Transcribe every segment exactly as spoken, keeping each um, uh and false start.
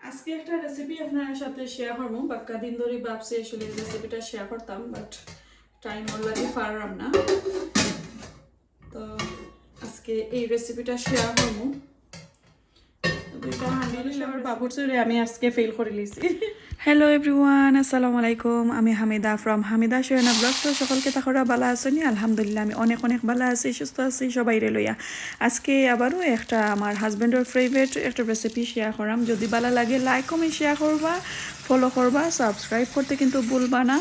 আজকে একটা রেসিপি আপনার সাথে শেয়ার করবো। বাক্কা দিন ধরে ভাবছি আসলে এই রেসিপিটা শেয়ার করতাম, বাট টাইম ওর লাগি পারলাম না। তো আজকে এই রেসিপিটা শেয়ার করবো। দুইটা হান্ডি নিলে আমার বাবুর চুরে আমি আজকে ফেল করে লিছি। হ্যালো এভরিওয়ান, আসসালামু আলাইকুম। আমি হামিদা ফ্রম হামিদা শোয়েনা ব্লগ। তো সকলকে তাকরা ভালা আছইন নি? আলহামদুলিল্লাহ, আমি অনেক অনেক ভালা আছি, সুস্থ আছি সবাইরে লইয়া। আজকে আবারও একটা আমার হাজব্যান্ডর ফেভারিট একটা রেসিপি শেয়ার করাম। যদি ভালা লাগে, লাইক, কমেন্ট, শেয়ার করবা, ফলো করবা, সাবস্ক্রাইব করতে কিন্তু ভুলবা না।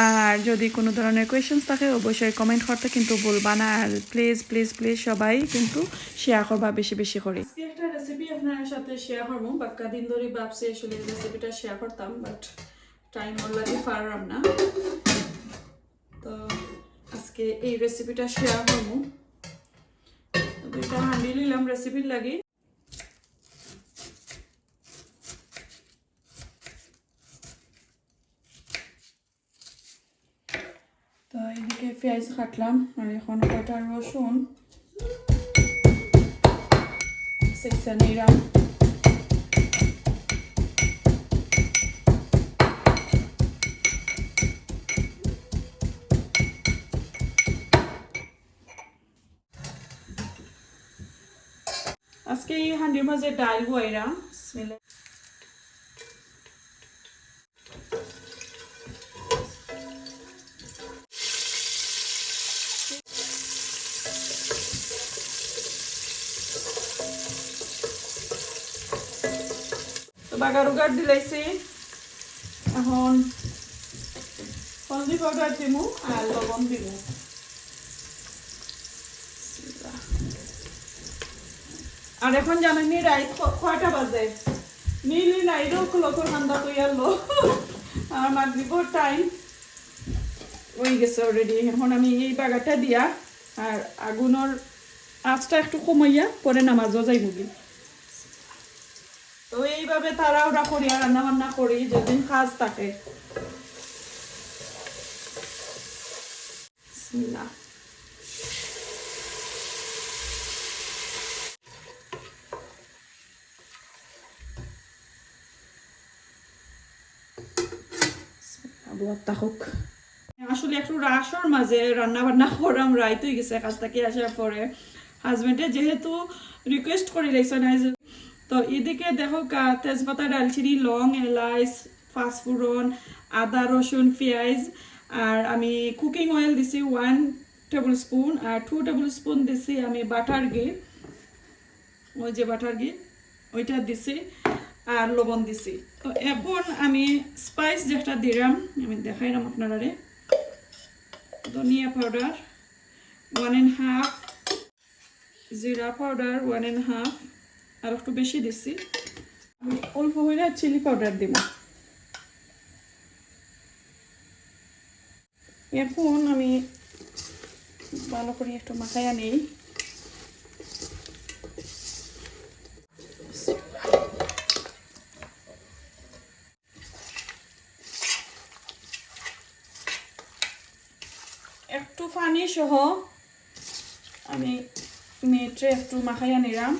আর যদি কোনো ধরনের কোয়েশ্চেন্স থাকে, অবশ্যই কমেন্ট করতে কিন্তু ভুলবা না। আর প্লিজ প্লিজ প্লিজ সবাই কিন্তু শেয়ার করবা বেশি বেশি করে। আজকে একটা রেসিপি আপনার সাথে শেয়ার করবো। বাক্কা দিন ধরে ভাবছি আসলে এই রেসিপিটা শেয়ার করতাম, বাট টাইম ওর লাগি পারলাম না। তো আজকে এই রেসিপিটা শেয়ার করবো। দুইটা হান্ডি নিলাম রেসিপির লাগি। তো এদিকে পেঁয়াজ কাটলাম, আর এখন কয়টা রসুন ছেঁচা নিলাম। আজকে এই হান্ডির মাঝে ডাইল বওয়াইরাম। বিসমিল্লাহ। তো বাগার উগার দিলাইছি। এখন হলদি পাউডার দিমু আর লবণ দিমু। আর এখন জানইন নি রাইত ক-, কয়টা বাজে? Nearly nine o'clock-র কান্দা তো ইয়ারলো। আর মাগরিবর টাইম অই গেছে already। এখন আমি এই বাগারটা দিয়া আর আগুনর আঁচটা একটু কমাইয়া পরে নামাজও যাইমুগি। তো এইভাবে তাড়াহুড়া করিয়া রান্না বান্না করি যেদিন কাজ থাকে। বিসমিল্লাহ। আবু আত্তা হোক। আসলে একটু রাশর মাঝে রান্না বান্না করাম, রাইত অই গেছে কাজ থাকি আসার পরে। হাজব্যান্ডে যেহেতু রিকোয়েস্ট করি লাইছইন, তো এদিকে দেখউক্কা, তেজপাতা, ডালচিনি, লং, এলাইচ, পাঁচফোড়ন, আদা, রসুন, পেঁয়াজ, আর আমি কুকিং অয়েল দিছি ওয়ান টেবিল স্পুন, আর টু টেবিল স্পুন দিছি আমি বাটার ঘি, ওই যে বাটার ঘি, ওইটা দিছি, আর লবণ দিছি। তো এখন আমি স্পাইস যেটা দিলাম, আমি দেখাইলাম আপনারারে। ধনিয়া পাউডার ওয়ান অ্যান্ড হাফ, জিরা পাউডার ওয়ান অ্যান্ড হাফ, আর একটু বেশি দিছি। আমি অল্প কইরা চিলি পাউডার দিমু। এখন আমি ভালো করি একটু মাখাইয়া নেই। একটু পানি সহ আমি মিটরে একটু মাখাইয়া নিলাম।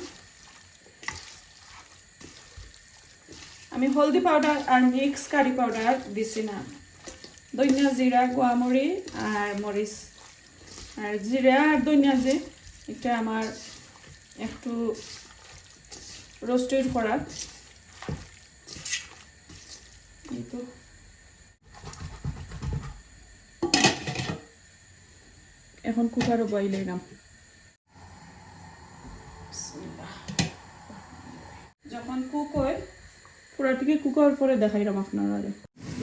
আমি হলদি পাউডার আর মিক্স কারি পাউডার দিছি না। ধনিয়া, জিরা, গুয়ামরি আর মরিচ, আর জিরা আর ধনিয়া যে এটা আমার একটু রোস্টেড করার। এই তো। এখন কুকারও বইলে নাম। বিসমিল্লাহ। যখন কুক হয়, পুরা টিকে কুক হওয়ার পরে দেখাইলাম আপনারারে।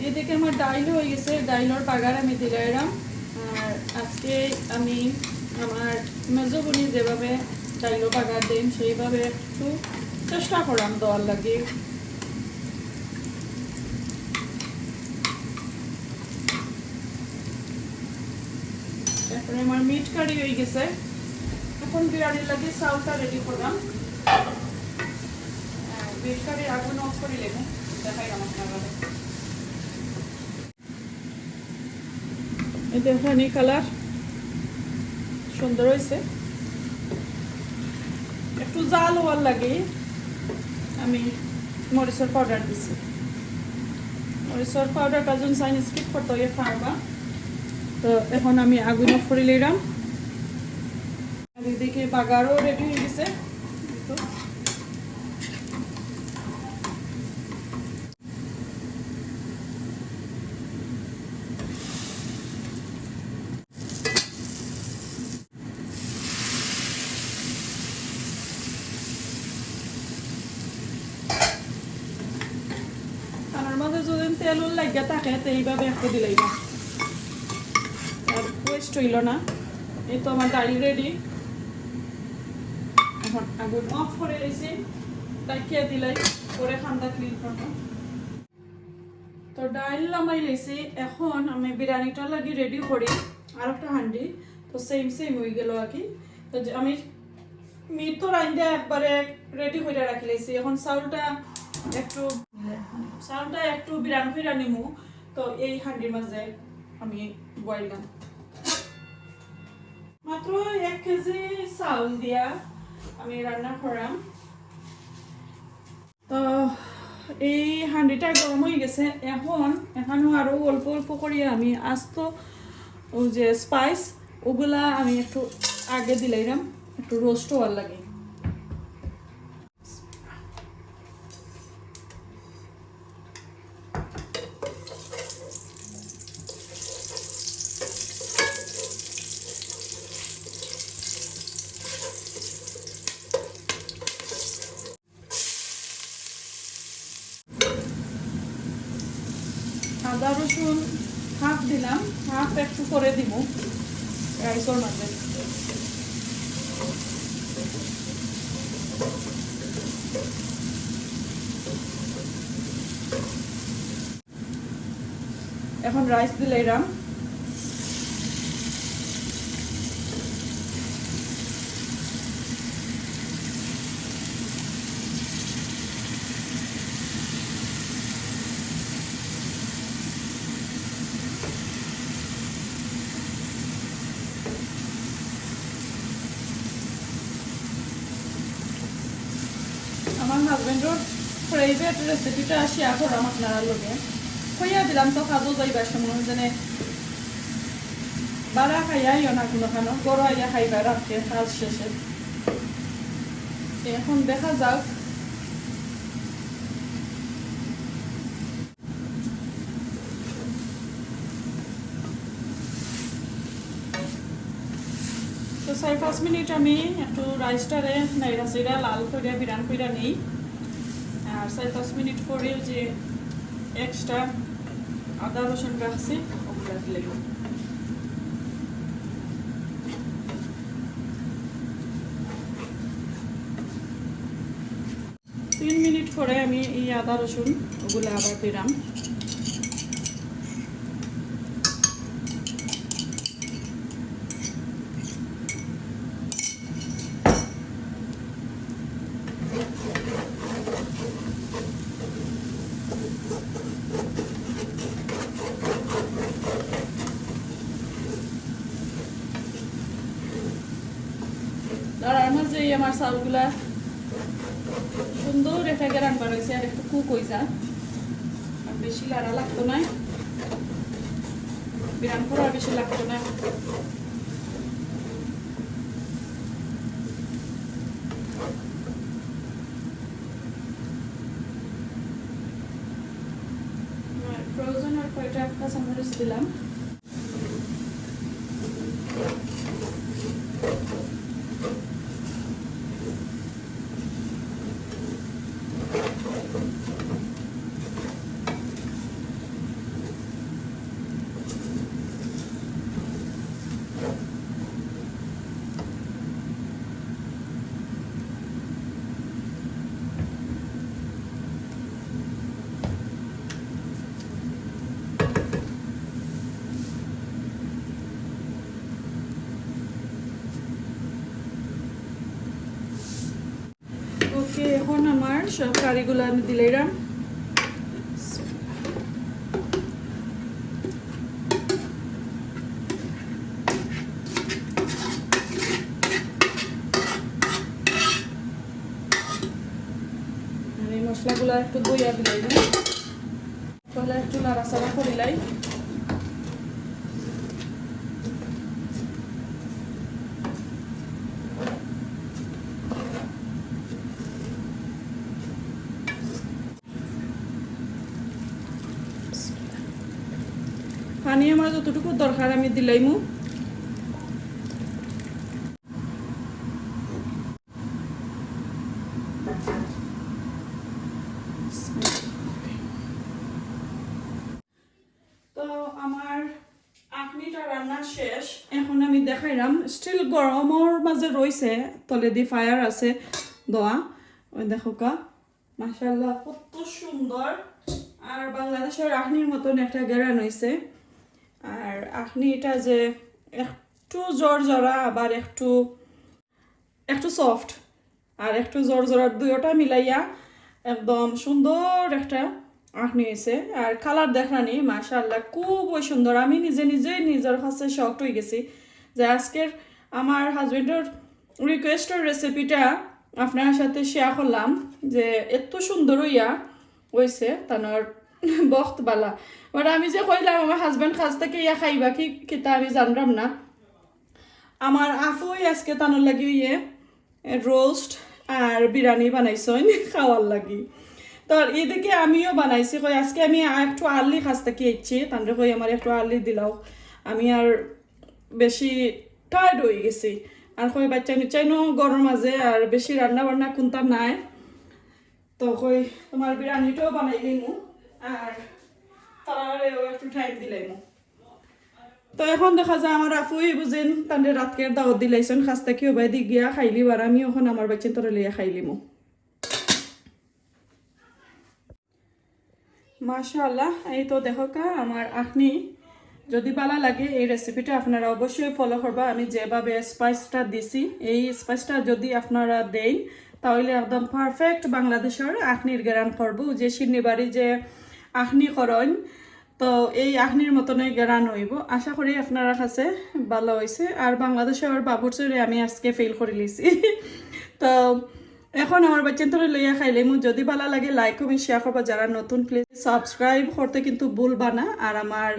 এদিকে আমার ডাইল হয়ে গেছে, ডাইলর বাগার আমি দিলাইলাম। আর আজকে আমি আমার মেজো বোনে যেভাবে ডাইলর বাগার দেন, সেইভাবে একটু চেষ্টা করাম দেওয়ার লাগি। তারপরে আমার মিট কারি হয়ে গেছে। এখন বিরিয়ানির লাগি চাউলটা রেডি করলাম। হ্যাঁ, মিট কারির আগুন অফ করে লেবো, দেখাইলাম আপনারারে। এই দেখেন, এই কালার সুন্দর হয়েছে। একটু জাল হওয়ার লাগি আমি মরিচর পাউডার দিছি। মরিচর পাউডারটা যদি চাইন স্কিপ করতে হইলে পারবা। তো এখন আমি আগুন অফ করি লইলাম। আর এদিকে বাগারও রেডি হয়ে গেছে। তো কানোর মাঝে যদি তেল উল লাগিয়া থাকে, তো এইভাবে একটু দিলাইবা, আর ওয়েস্ট হইল না। এই তো আমার ডাইল রেডি। এখন আগুন অফ করে দিছি, তাকিয়া দিলাই, পরে খান্দা ক্লিন করবো। তো ডাইল লামাই লইছি, এখন আমি বিরিয়ানিটা লাগি রেডি করি। আর একটা হান্ডি, তো সেম সেম হয়ে গেল আর কি। তো যে আমি মিট তো রান্ধে একবারে রেডি করে রাখি লইছি। এখন চাউলটা একটু, চাউলটা একটু বিরান করে নিমু। তো এই হান্ডির মাঝে আমি বইলাম মাত্র এক কেজি চাউল দিয়া আমি রান্না করাম। তো এই হান্ডিটা গরম হয়ে গেছে। এখন এখানেও আরো অল্প অল্প করিয়া আমি আস্ত ওই যে স্পাইস, ওগুলা আমি একটু আগে দিলাইলাম, একটু রোস্ট হওয়ার লাগি। আদা রসুন হাফ দিলাম, হাফ একটু করে দিব রাইসর মাঝে। এখন রাইস দিলাইলাম। আমার হাজবেন্ডর ফেভারিট রেসিপিটা শেয়ার করলাম আপনারা লগে। কইয়া দিলাম তো কাজও যাইবার সময় যেন বারা খাইয়া আইও না কোনো খানো, ঘরো আইয়া খাইবা রাত্রে কাজ শেষে। এখন দেখা যাক। তো চার পাঁচ মিনিট আমি একটু রাইসটারে নাইরা চাইরা লাল করিয়া বিরান করিয়া নেই। আর চার পাঁচ মিনিট পরে যে এক্সট্রা আদা রসুন রাখছি, ওগুলা দিলে। তিন মিনিট পরে আমি এই আদা রসুন ওগুলা আবার দিলাম। লড়ার মাঝে এই আমার চাউলগুলা সুন্দর একটা গেরান বার হয়েছে, আর একটু কুক হয়ে যায়, আর বেশি লাড়া লাগতো না, বিরান করা বেশি লাগতো না। ফ্রোজেন আর কয়টা কাঁচামরিচ দিলাম। ওকে, এখন আমার সব কারিগুলো আমি দিলাইলাম। আর এই মশলা এগুলা একটু ধইয়া দিলাই। পয়লা একটু নাড়াচাড়া করিলাই। পানি আমার যতটুকু দরকার আমি দিলাইমু। তো আমার আখনিটা রান্না শেষ। এখন আমি দেখাইলাম, still গরমর মাঝে রইছে, তলেদি fire আছে দেওয়া। ওই দেখো কা, মাশাআল্লাহ, কত সুন্দর। আর বাংলাদেশর আখনির মতন একটা ঘেরান হইছে। আর আখনিটা যে একটু জরজরা, আবার একটু, একটু soft, আর একটু জরজরার দুইটা মিলাইয়া একদম সুন্দর একটা আখনি হইছে। আর colour দেখরানি, মাশাআল্লাহ, খুবই সুন্দর। আমি নিজে নিজেই নিজের কাছে shocked হয়ে গেছি যে আজকের আমার husbandর requestর recipeটা আপনার সাথে share করলাম, যে এত সুন্দর হইয়া হইছে তানর বখত বালা। মানে আমি যে কইলাম আমার husband কাজ থেকে ইয়া খাইবা কি কিতা আমি জানলাম না। আমার আফুই আজকে তানর লাগি ইয়ে roast আর বিরিয়ানি বানাইছইন খাওয়ার লাগি। তো এদিকে আমিও বানাইছি, কই আজকে আমি আ-, একটু early কাজ থাকি আইছি, তানরে কই আমার একটু early দিলাও, আমি আর বেশি tired হয়ে গেছি। আর কই বাচ্চা নিচ্চাইনও ঘরর মাঝে আর বেশি রান্না বান্না কুন্তা নাই, তো কই তোমার বিরিয়ানিটাও বানাই দিমু আর তারারেও একটু time দিলাইমু। তো এখন দেখা যায় আমার আফুই বুঝেন তানরে রাতকের দাওয়াত দিলাইছইন, কাজ থাকি ওবায়দি গিয়া খাইলি, আর আমি এখন আমার বাচ্চা তোরে লইয়া খাইলিমু। মাশাআল্লাহ, এই তো দেখো কা আমার আখনি। যদি ভালা লাগে এই recipeটা আপনারা অবশ্যই follow করবা। আমি যেভাবে spiceটা দিছি, এই spiceটা যদি আপনারা দেইন, তাহলে একদম perfect বাংলাদেশর আখনির ঘেরান করবো। যে শিন্নিবাড়ি যে আখনি করইন, তো এই আখনির মতনই ঘেরান হইব। আশা করি আপনারা কাছে ভালা হইছে। আর বাংলাদেশর বাবুর্চিরে আমি আজকে fail করি লিছি। তো এখন আমার বাচ্চান্তরে লইয়া খাইলিমু। যদি ভালা লাগে like, comment, share করবা। যারা নতুন please subscribe করতে কিন্তু ভুলবা না। আর আমার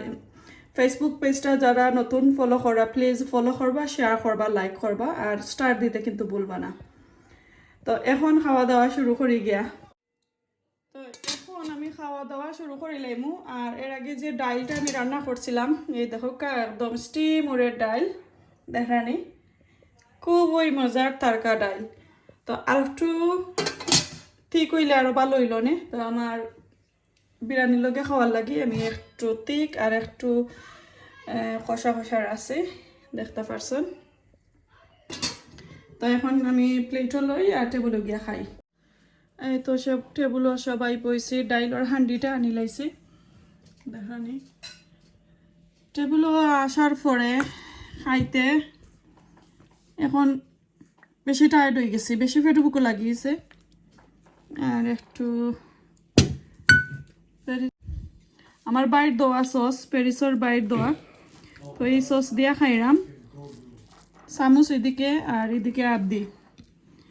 Facebook pageটা যারা নতুন follow করা please follow করবা, share করবা, like করবা আর star দিতে কিন্তু ভুলবা না। তো এখন খাওয়া দাওয়া শুরু করি গিয়া। তো এখন আমি খাওয়া দাওয়া শুরু করি লাইমু। আর এর আগে যে ডাইলটা আমি রান্না করছিলাম, এই দেখো কা-, একদম steam উড়ের ডাইল, দেখরানি খুবই মজার তারকা ডাইল। তো আর একটু thick হইলে আরো ভালা হইল নে। তো আমার বিরিয়ানির লগে খাওয়ার লাগি আমি একটু thick আর একটু, আহ, কষা কষা আছে, দেখতা পারছইন। তো এখন আমি plateও লই আর টেবিলো গিয়া খাই। এই তো সব টেবিলো সবাই বইছি, ডাইলর হান্ডিটা আনি লাইছি। দেখরানি টেবিলো আসার পরে খাইতে এখন বেশি tired হয়ে গেছি, বেশি পেট ভুকও লাগিয়েছে। আর একটু প্যারি-, আমার বাইর দেওয়া sauce, প্যারিসর বাইর দেওয়া, তো এই sauce দিয়া খাইরাম। চামচ এদিকে আর এদিকে আত দি।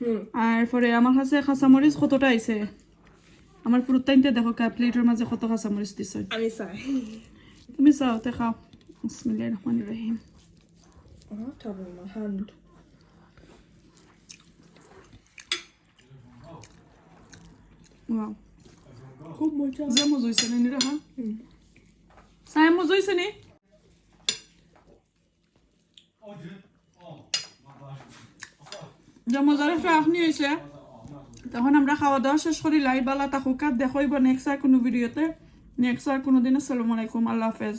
হুম। আর পরে আমার কাছে কাঁচামরিচ কতটা আইছে, আমার ফুরুত্তাইন্তে দেখো কা plateর মাঝে কত কাঁচামরিচ দিছে। আমি চাই। তুমি চাও তে খাও। বিসমিল্লাহির রহমানির রহিম। Oh, trouble my hand. Wow. খুব মজা। যে মজা হইছে নি রে, হ্যাঁ? হুম। সাহেব মজা হইছে নি? যে মজার একটা আখনি হইছে। তখন আমরা খাওয়া দাওয়া শেষ করি, লাই বালা থাকুক্কা, দেখা হইব next আর কোনো videoতে, next আর কোনো দিন। আসসালামু আলাইকুম, আল্লাহ হাফেজ।